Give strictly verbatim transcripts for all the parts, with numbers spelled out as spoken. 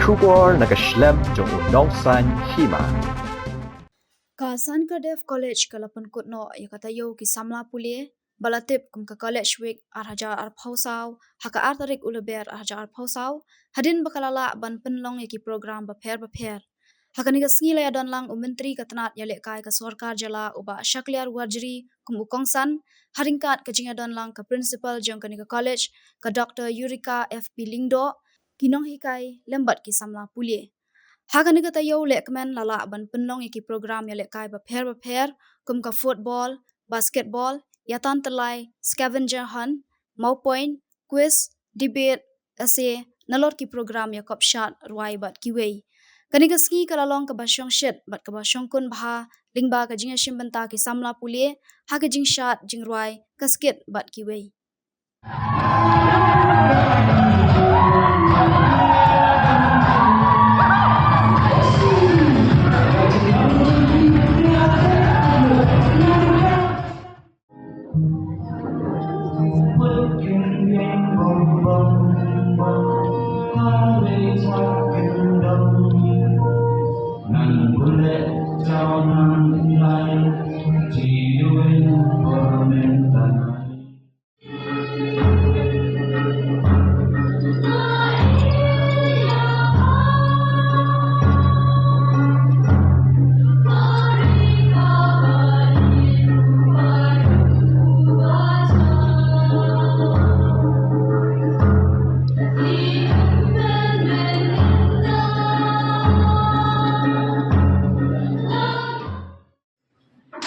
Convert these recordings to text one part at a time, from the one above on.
Khubor na ka shlem jong u nongsan hima. Ka Sankardev College ka la pynkut noh ïa ka taïew ki samla pule ba la tip kum ka College Week ar hajar arphew saw ha ka ar tarik u Lber ar hajar arphew saw, hadien ba ka la lah ban pynlong ïa ki program bapher bapher. Ha kane ka sngi la ïadon lang u Myntri ka tnat ïalehkai ka sorkar jylla u Bah Shakliar Warjri kum u kongsan, ha ryngkat ka jingïadon lang ka principal jong kane ka college, ka Doktor Yurika F P Lyngdoh, ki nonghikai lem bad ki samla pule. Ha kane ka taïew lehkmen la lah ban pynlong ïa ki program ïalehkai bapher bapher kum ka football, basketball, ïatantyllai, scavenger hunt, mawpoint, quiz, debate, essay, nalor ki program ïakop shad rwai bad kiwei. Kane ka sngi ka la long kaba shongshit bad kaba shongkun bha lyngba ka jingïashim bynta ki samla pule ha ka jingshad, jingrwai, ka skit bad kiwei.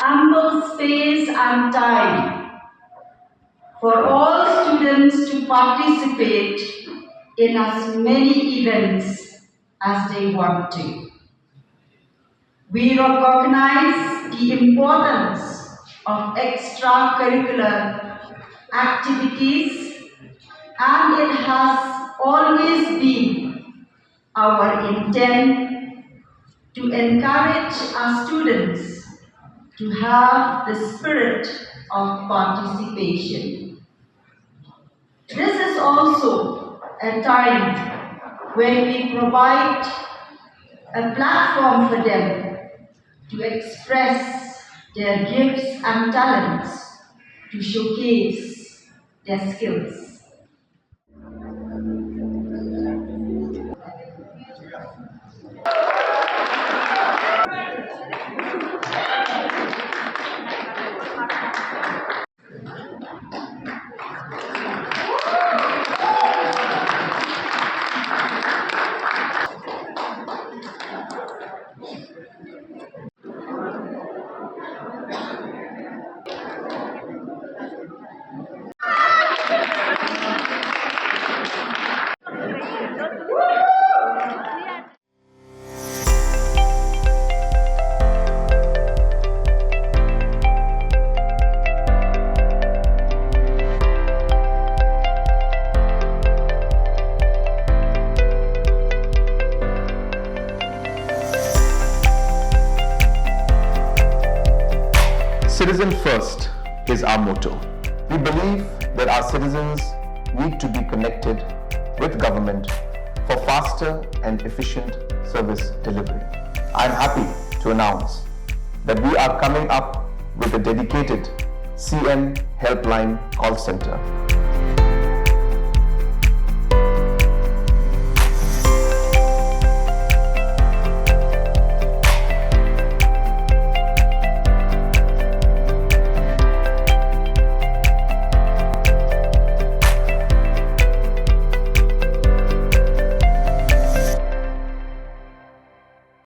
Ample space and time for all students to participate in as many events as they want to. We recognize the importance of extracurricular activities, and it has always been our intent to encourage our students to have the spirit of participation. This is also a time when we provide a platform for them to express their gifts and talents, to showcase their skills. Citizen first is our motto. We believe that our citizens need to be connected with government for faster and efficient service delivery. I'm happy to announce that we are coming up with a dedicated C M Helpline call center.